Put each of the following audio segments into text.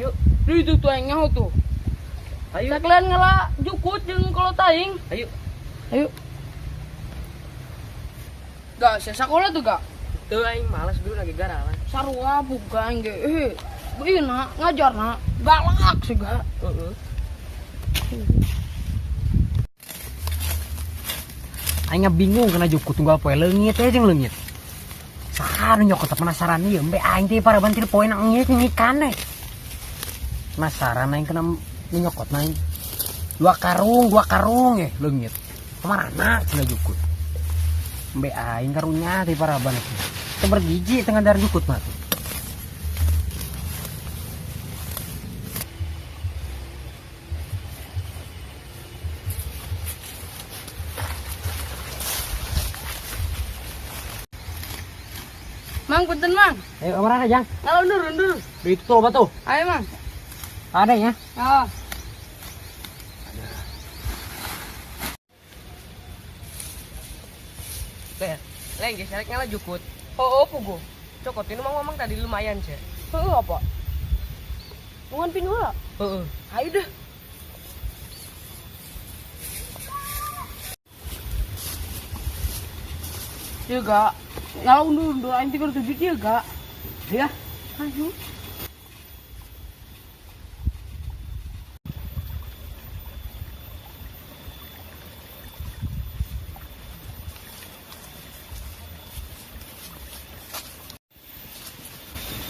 Ayo. Itu tuh aing nyaho tuh. Ayo. Sakalian ngala jukut jeung kolot aing. Ayo. Ayo. Gak, saya sekolah tuh gak? Tuh aing malas dulu lagi garalan. Sarua buka aing ge. Eh, ieu na ngajar na. Galak sih gak. Heeh. Aing bingung kena jukut tunggal poe leungit teh jeung leungit. Saha nu nyokot penasaran ieu embe aing teh para bantir poe na ngit ngikan eh. Penasaran aing kena nu nyokot aing. Dua karung eh leungit. Kamarana cenah jukut. Embe aing karunya teh para ban teh. Teu bergiji tengah dar jukut mah tuh. Mang punten mang. Ayo kamarana jang? Ngala undur undur. Di itu tuh loba tuh. Ayo mang. Ada ya? Ah. Leh, leng geus rek ngala jukut. Oh, oh pugu. Cokot ini mang tadi lumayan sih. Heeh apa? Nungan pin heula. Heeh. Ayo deh. Iya gak? Ngala undur-undur aing tiga tujuh iya gak? Ya. Ayo.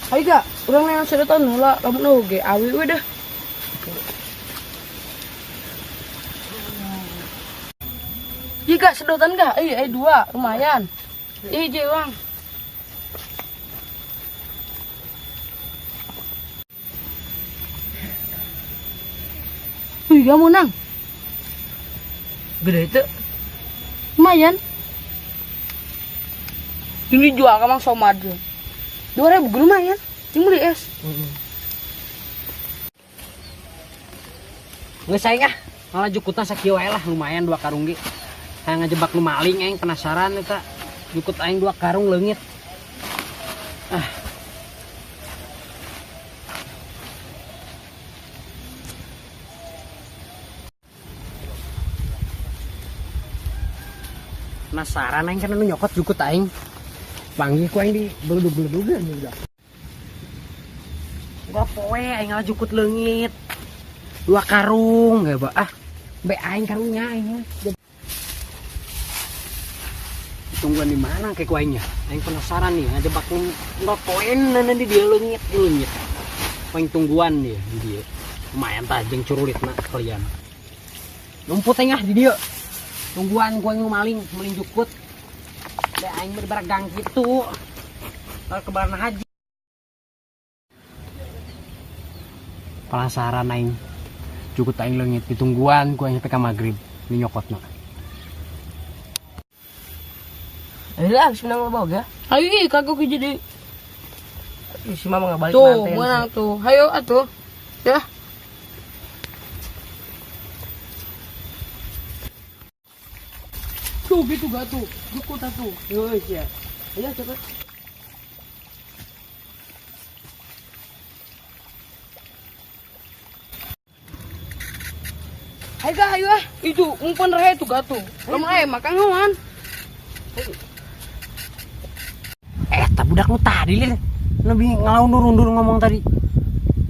Ayo gak, urang neangan sedotan heula, lamun eueuh ge awi we dah. Iya gak, sedotan gak? Iya, dua, lumayan. Iya, je, Bang. Wih, gak menang. Gede itu. Lumayan. Ini jual ke Mang Somad. 2.000 lumayan. Ini beli es. Nggak sayang ah. Malah jukutna sakieu wae lah, lumayan 2 karung ge. Hayang ngajebak nu maling aing penasaran eta. Jukut aing 2 karung leungit. Ah. Penasaran aing kana nu nyokot jukut aing. Panggih ku aing di beledug-beledugan udah. Gua poe aing ngalah jukut leungit. 2 karung ya, Pak. Ah, be aing karunya aing. Tungguan di mana kayak ku aingnya? Aing penasaran nih, ngajebak nol poin nanti dia leungit leungit. Aing tungguan dia di dia. Lumayan tah jeung curulit nak kalian. Numput aing ah di dia. Tungguan ku aing maling, maling jukut. Be aing berbergang gitu. Kalau kebaran haji. Penasaran aing. Jukut aing leungit ditungguan ku aing sampai ka magrib ni nyokotna. Ayo lah, habis menang lo boga. Ayo ih, kagok jadi. Ih, si mama nggak balik tuh, manten. Menang tuh. Ayo atuh. Ya. Tuh gitu gak tuh. Jukut atuh. Yo, iya. Ayo cepet. Ayo gak, ayo ah. Itu umpan rehe tuh gak tuh. Lamun aya makan ngoan. Tak budak lu tadi lin lebih ngelaundur-undur ngomong tadi.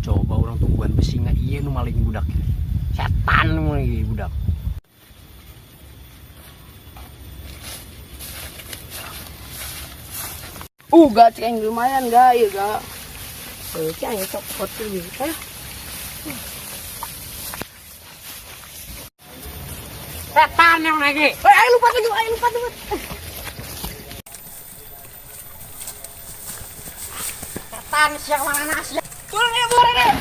Coba orang tungguan besi nggak iya nu maling budak. Setan nu lagi budak. Gak cek yang lumayan gak iya gak. Cek yang copot tuh gitu. Ayo. Setan yang lagi. Ayo lupa tuh, ayo lupa tuh. Setan siang mana siang. Turun ya, turun ya.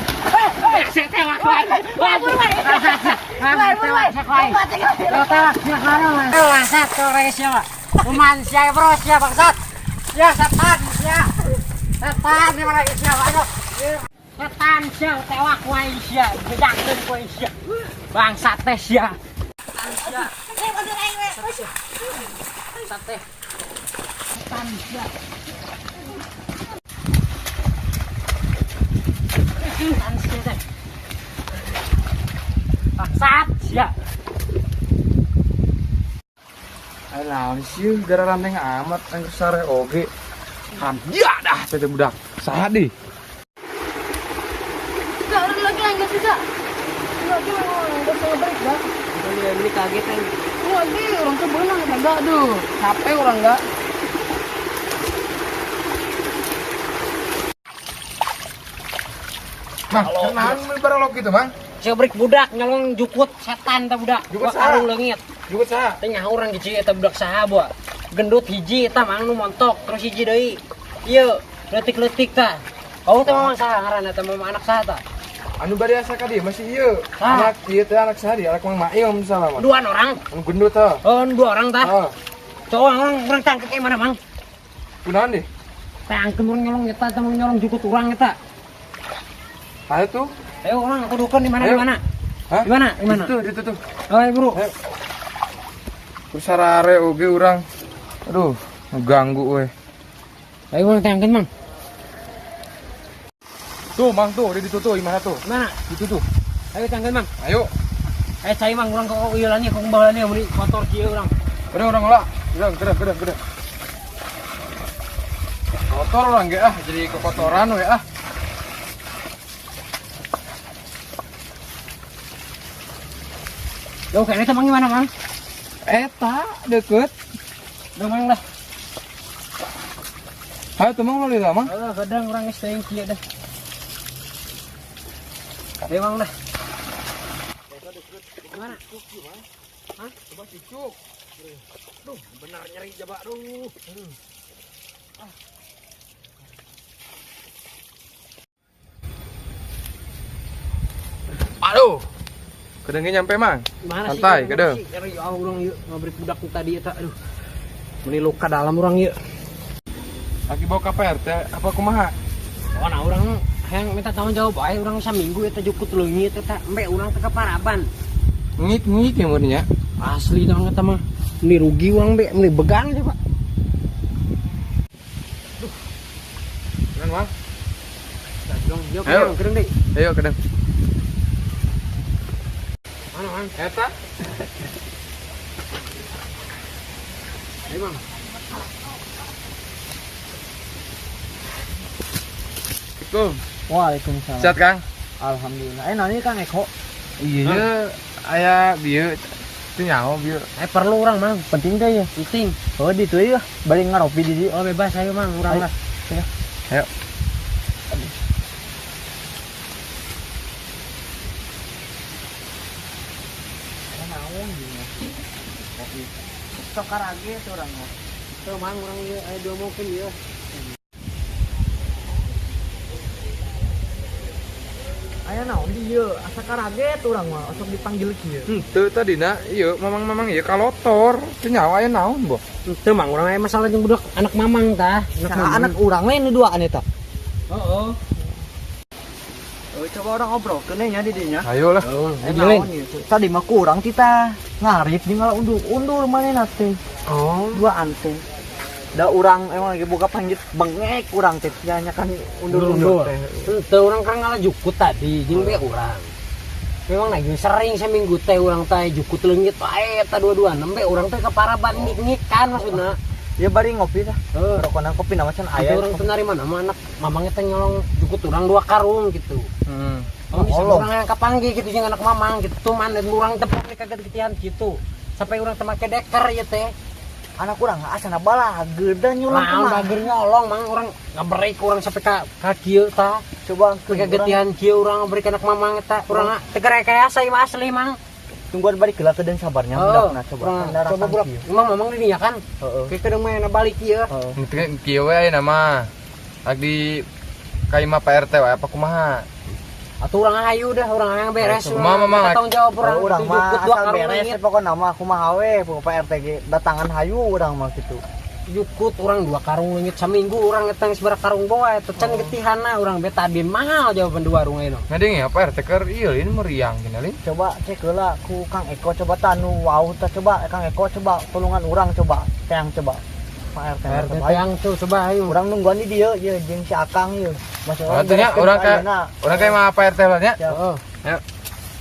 Bangsat teh sia. Bangsat teh. Setan sia. Setan sia. Bangsat sia. Ayo naon sih gara randeng amat angker sare oge. Ya dah teh budak. Saha di? Gak, orang lagi enggak sih, Kak. Lagi memang enggak bisa ngebreak, Kak. Ini kaget kan. Lagi orang tuh berenang enggak tuh. Capek orang enggak. Mang, kenaon barolok gitu, Mang? Cebrik budak nyolong jukut setan ta budak. Jukut Dua saha? karung leungit. Jukut saha? Teh nyaho urang hiji eta budak saha boa. Gendut hiji eta mang nu montok terus hiji deui. Ieu leutik-leutik tah. Oh teh mamang saha ngaranna teh mamang anak saha tah? Anu bari asa ka dieu masih ieu. Saha? Anak ieu teh anak saha di anak Mang Mail misalnya mah. Duaan orang. Anu gendut teh. Oh, dua orang tah. Heeh. Cowok orang orang tangkep kayak mana mang? Kunaon deh? Tangkep orang nyolong eta teh mang nyolong jukut urang eta. Ayo tuh. Ayo orang aku dukun di mana di Ayo. mana? Hah? Di mana? Di mana? Itu, itu tuh. Oh, ayo, bro. Ayo. Terus sarare oge urang. Aduh, ngeganggu we. Ayo orang tangkep mang. Tuh, Mang tuh, di ditu tuh, gimana tuh? Di mana? Itu tuh. Ayo tangkep mang. Ayo. Ayo cai mang urang kok ieu lanya kok bawaannya meuni kotor kieu urang. Udah orang lah. Udah, udah, udah, udah. Kotor orang ge ah, jadi kekotoran we ah. Yo kayaknya teman gimana mang? Eta deket. Udah mang lah. Ayo tuh Mang lo lihat Mang. Oh, kadang orang geus teuing kieu dah. Ayo mang dah. Gimana? Hah? Coba cicuk. Duh, benar nyeri jaba duh. Aduh. Kedengnya nyampe Mang. Mana sih? Santai, Mana kedeng. sih? Nyeri ah urang ieu ngabrik budak nu tadi eta aduh. Meuni luka dalam urang ieu. Lagi bawa ke PRT apa kumaha? Oh, nah urang hayang minta tanggung jawab bae urang saminggu eta jukut leungit eta embe urang teh kaparaban. Ngik-ngik ya meureun nya. Asli dong eta mah. Meuni rugi urang be, meuni begang coba. Keren Mang. Dong, yo Ayo. kedeng, kedeng deui. Ayo kedeng. Mana mang? Eta. Ayo mang. Assalamualaikum. Waalaikumsalam. Sehat Kang? Alhamdulillah. Nanya Kang Eko. Iya, aya bieu teu nyaho bieu. Perlu urang mang, Penting teh ya. penting. Oh, di tuh ya. Bari ngaropi di dieu. Oh bebas ayo mang, urang Ayo. lah. Ayo. Naon gini. Sok karage tuh urang mah. Tuh mang urang ieu aya diomongkeun ieu. Aya naon di ieu? Asa karaget urang mah, osok dipanggil kieu. Henteu tadina ieu mamang-mamang ieu kalotor. Teu nyaho aya naon boh. Teu mang urang aya masalah jeung budak anak mamang tah, anak Nah, mamang. anak urang we nu duaan eta. Heeh. Oh, coba orang obrolkeun nya di dinya. Ayo lah. Eh, naon ieu? Tadi mah kurang tita ngarit di ngalah undur-undur manehna teh. Oh, Duaan teh. Da urang emang lagi buka panggil bengek urang teh nya kan undur-undur teh. Teu urang kan ngalah jukut tadi jeung be urang. Memang lagi sering seminggu teh urang teh jukut leungit wae eta dua-dua nembe urang teh kaparaban ngik-ngikan maksudna. Ya bari ngopi tah. Heeh. Rokona kopi nama can Aya aya. urang teh narima nama anak mamangnya teh nyolong jukut urang dua karung gitu. Hmm. Oh, bisa Nyolong. urang yang kapanggih gitu jeung anak mamang gitu tuh man dan urang teh pokoknya kaget getihan gitu. Sampai urang teh make deker ieu teh. Anak urang asana balager da nyolong Nah, kumaha. bager nyolong mang urang ngabrek urang sampai ka kieu tah. Coba Kayak getihan kieu urang ngabrek anak mamang eta. Urang teh rekayasa ieu mah asli mang. Tungguan balik heula ke dan sabarnya Oh, budakna coba. urang Kan daratan coba budak. kieu. Emang mamang di dinya kan? Heeh. Kayak kedeng main balik ieu. Heeh. Henteu kieu we ayeuna mah. Lagi ka imah Pak RT we apa kumaha? Atuh urang hayu dah, urang hayang beres. Kumaha, Mamang? Kita tanggung jawab urang. Oh, urang Itu mah jukut dua asal karung beres leungit. pokokna mah kumaha we pokok Pak RT ge datangan hayu urang mah kitu. Jukut urang dua karung leungit saminggu urang eta geus berapa karung boa eta can getihana urang betadin mahal jawaban dua warung ayeuna. Ngadeng ya Pak RT keur ieu lin meriang gini lin. Coba cek heula ku Kang Eko coba tanu wow tah coba Kang Eko coba tulungan urang coba teang coba. Pak RT RT coba. teang tuh coba ayo. Urang nungguan di dieu ieu jeung si Akang ieu. Masih Oh, teh nya urang ka urang ka imah Pak RT lah nya. Siap. Heeh. Ayo.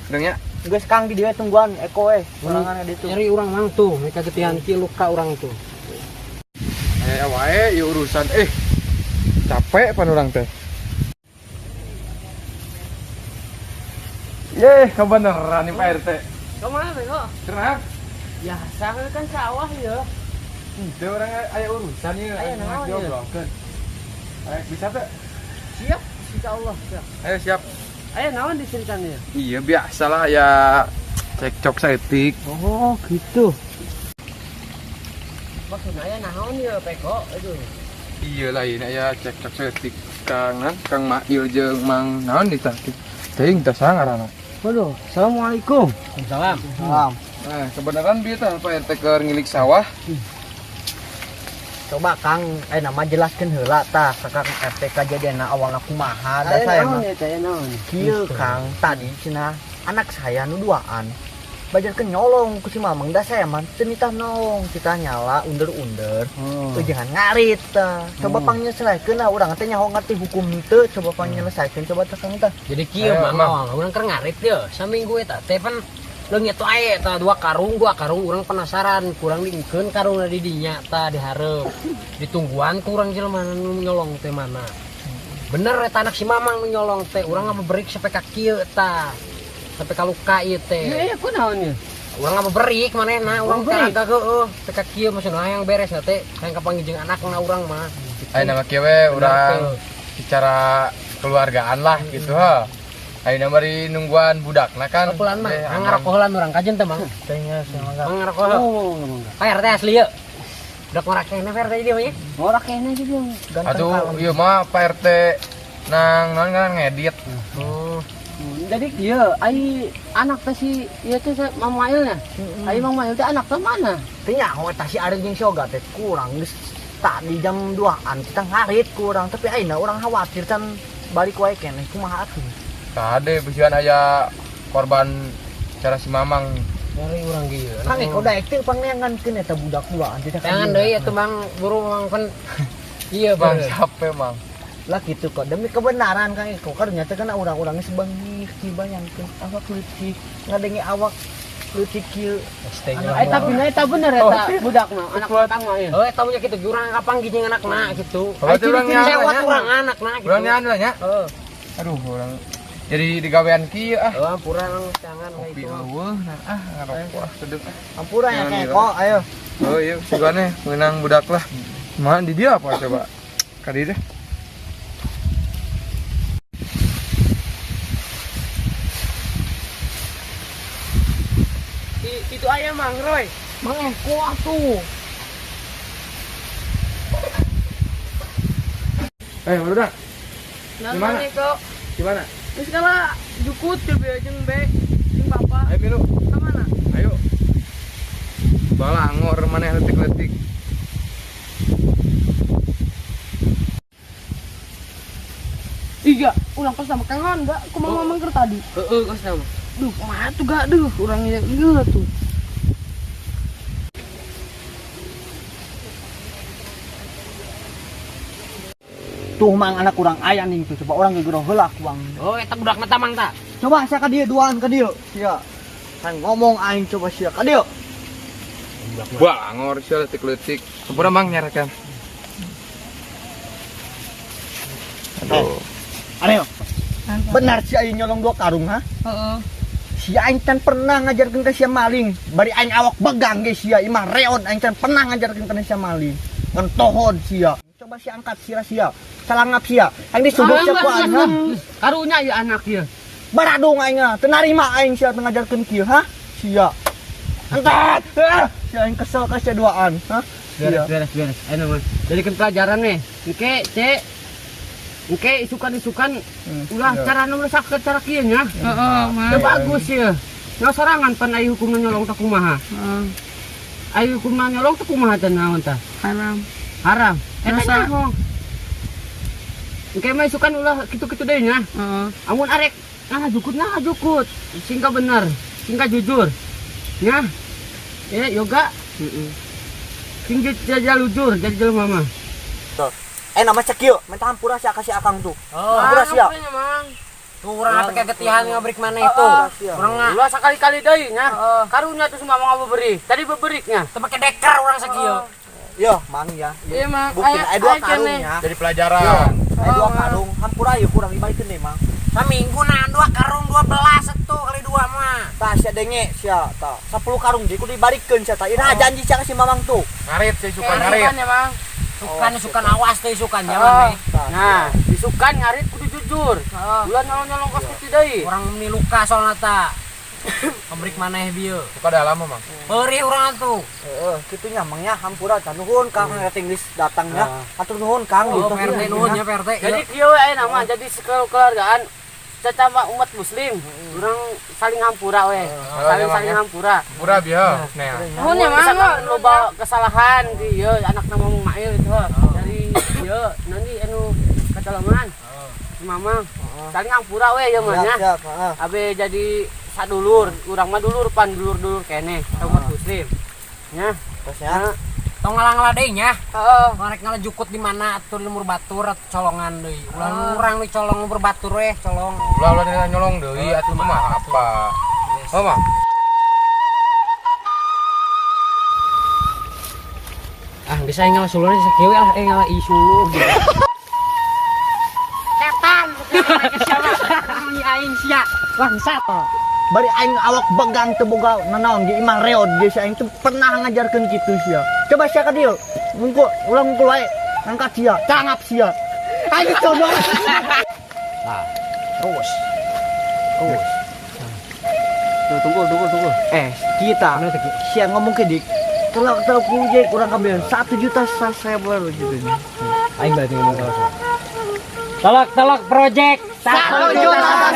Kedeng nya. Geus Kang di dieu tungguan Eko we. Sorangan di ditu. Nyeri urang mang tuh, mereka getihan kieu luka urang tuh. Eh wae ieu urusan eh. Capek pan urang teh. Yeh, kebenaran nih Pak RT. Kemana Beko? Kenapa? Ya, saya kan sawah ya. Itu orang aya urusan ieu, Aya naon ieu? diobrolkeun. Ayo bisa teh? Siap, insyaallah siap. Ayo siap. Ayo naon diceritanya ya? Iya biasalah ya cekcok saeutik. Oh, gitu. Maksudnya aya naon ya Peko? Aduh. Iya lah ini aya cekcok saeutik Kang nan, Kang Mail jeung Mang naon di tah. Teuing tah saha ngaranna. Waduh, assalamualaikum. Salam. Salam. Nah, kebenaran bieu tah Pak RT keur ngilik sawah. Coba Kang, nama jelaskeun heula tah ka Kang RT kajadianna awalna kumaha da Aya saya naon mah. ya teh naon? Kieu Kang, tadi cenah anak saya nu duaan. Bajarkeun nyolong ku si Mamang da saya mah teu nitah nolong, kita nyala under-under. Oh. Tuh jangan ngarit tah. Coba pangnyelesaikeun lah urang teh nyaho ngerti hukum teu, coba pangnyelesaikeun coba teh Kang tah. Jadi kieu Ayo, mang Mang. awal urang keur ngarit ye, saminggu eta teh pan leungit wae tah dua karung urang penasaran, kurang diengkeun karungna di dinya tah dihareup. Ditungguan ku urang jelema nu nyolong teh mana. Bener eta anak si Mamang nu nyolong teh, urang ngabeberik sampai ka kieu tah. Sampai ka luka ieu teh. Iya, iya, kunaon ya? Urang ngabeberik manehna, urang teh Ngabeberik? agak heueuh, sampai ka kieu maksudna hayang beres na teh, hayang kapanggih jeung anakna urang mah. Ayo nama kieu we urang secara keluargaan lah gitu ha. Ayo nama di nungguan budakna kan. Pelan mah, Eh, mang ngarokok heula urang kajen teh mang. Teh nya mangga. Mang ngarokok heula. Oh, mangga. Pak RT asli ye. Udah ngorak keneh Pak RT dia mah ya. Ngorak kene sih dia. Ganteng Atuh kalem. ieu mah Pak RT nang naon kan ngedit. Oh, Jadi iya, ai anak teh si ieu teh Mang Mail nya. Ai Mang Mail teh anak teh mana? Teu nyaho eta si Ari jeung si Oga teh kurang geus tadi jam 2-an kita ngarit kurang tapi ayeuna urang khawatir can balik wae keneh kumaha atuh. Tadi bisian aya korban cara si Mamang. nyari urang ge ieu. Kang Eko daek teu pangneangankeun eta budak duaan teh. Jangan deui atuh Mang, buru Mang kan. Iya, Bang Bang. siapa Mang? Lah gitu kok demi kebenaran Kang Eko karunya teh kana urang-urangnya sebangih dibayangkeun awak leutik ngadenge awak leutik kieu. Ai tapi na eta bener eta budak mah, anak Kang Mail. Oh, eta punya kitu urang kapanggih jeung anakna gitu. Kalau itu urang nya. Sewot urang anakna gitu. Urang nya lah nya. Heeh. Aduh, urang jadi digawean kieu ah. Oh, ampura Mang, jangan kayak Kopi itu. eueuh nah ah ngarokok ah sedeng ah. Ampura ya Jangan Kang gitu. Eko, ayo. Oh iya, sugane menang budak lah. Mana di dia apa coba? Kadi deh. Itu aya Mang Roy. Mang Eko atuh. Eh, barudak. Nah, Gimana? Mang Eko. Gimana? Geus kala jukut ke be jeung be jeung bapak. Ayo milu. Ka mana? Ayo. Balangor maneh letik-letik. Iya, ulang kos sama Kang enggak kumaha Mamang keur tadi. Heeh, kos sama. Duh, kumaha tuh gak duh, urang ieu geuleuh tuh. Tuh Mang anak urang aya ning tuh coba urang gegeroh heula ku Bang. Oh, eta budakna ta Mang ta. Coba sia ka dieu duaan ka dieu. Sia. Kan ngomong aing coba sia ka dieu. Balangor sia letik-letik. Ampura Mang nyarakan. Aduh. Ayo. Benar si aing nyolong dua karung ha? Heeh. Si aing can pernah ngajarkeun ka sia maling. Bari aing awak begang ge sia imah reon aing can pernah ngajarkeun ka sia maling. Ngan tohon sia. Coba sia angkat sia sia. Salangap sia. Aing disudut sia ku aing ha. Karunya ieu anak ieu. Baradung aing ah. Teu narima aing sia teu ngajarkeun kieu ha? Sia. Angkat. Ah, sia aing kesel ka sia duaan ha? Beres, Sia. beres, beres. Ayo mah. Jadikan pelajaran nih. Engke, C. Engke isukan-isukan ulah iya. cara nu sakit cara kieu nya. Heeh, mah. Teu bagus ieu. Nya sorangan pan ai hukumna nyolong teh kumaha? Heeh, Ai hukumna nyolong teh kumaha teh naon tah? haram. Haram. Eta Dosa. nyaho. Engke mah isukan ulah kitu-kitu deui nya. Heeh. Amun arek nah jukut nah jukut. Singka bener, singka jujur. Nya. Ya yoga. Heeh. Sing jajal jujur, jadi jelema mah. Nama cek kieu, minta hampura sia ka si Akang tuh. Oh, Hampura sia. Mang. Tuh urang apa kegetihan ngabrik mana itu. Urang nga Ulah sakali-kali deui nya. Karunya tuh semua mau beberi. Tadi beberiknya. teu make deker urang sakieu. Yo, Mang ya. Iya, Mang. Bukti aya dua karung ya. Jadi pelajaran. Aya dua karung, hampura ieu kurang dibalikeun deh, Mang. Saminggu nah dua karung 12 tuh kali dua mah. Tah sia denge sia tah. 10 karung deui kudu dibalikeun sia tah. Iraha janji sia ka si Mamang tuh. Ngarit sih suka ngarit. Ya, Mang. Sukan sukan awas teh sukan jangan nih. Tah. Nah, isukan ngarit kudu jujur. Ulah nyolong-nyolong kos kitu deui. Urang miluka soalna ta. Pabrik maneh bieu. Suka dalam Mang. Perih urang atuh. Heeh, kitu nya Mang nya hampura tah nuhun Kang RT geus datang nya. Hatur nuhun Kang Oh, gitu. PRT nuhun ya PRT. Jadi kieu we ayeuna mah jadi sekeluargaan sesama umat muslim, urang saling hampura we. Saling saling hampura. Pura bieu. Nah. Nuhun ya Mang, loba kesalahan di ieu anak nama Mang Mail itu dari ieu nanti anu kecolongan. Si Mamang saling hampura we ieu mah Siap, nya. siap, heeh. Abe jadi sadulur, urang mah dulur pan dulur-dulur keneh umat muslim. Nya. Terus ya. Tong ngalang-ngalah deui nya. Heeh. Ngarek ngalah jukut di mana atuh di lembur batur atau colongan deui. Ulah urang nu colong lembur batur we, colong. Ulah ulah nyolong deui atuh mah apa. Oh, Mang. Ah, geus aing ngalah suluna sakieu lah, ngalah isulu gitu. Setan, siapa? Aing sia. Bangsat. Bari aing awak begang teu boga nanaon ge imah reod ge sia aing teu pernah ngajarkeun kitu sia. Coba sia ka dieu. Mungku ulah mungkul wae. Angkat sia, cangap sia. Aing coba. Nah, terus. Terus. Tuh, tunggu, tunggu, tunggu. Kita sia ngomong ke dik. Kalau tahu ku kurang kambil 1 juta subscriber gitu. Aing berarti ngomong terus. Tolak tolak project 1 juta.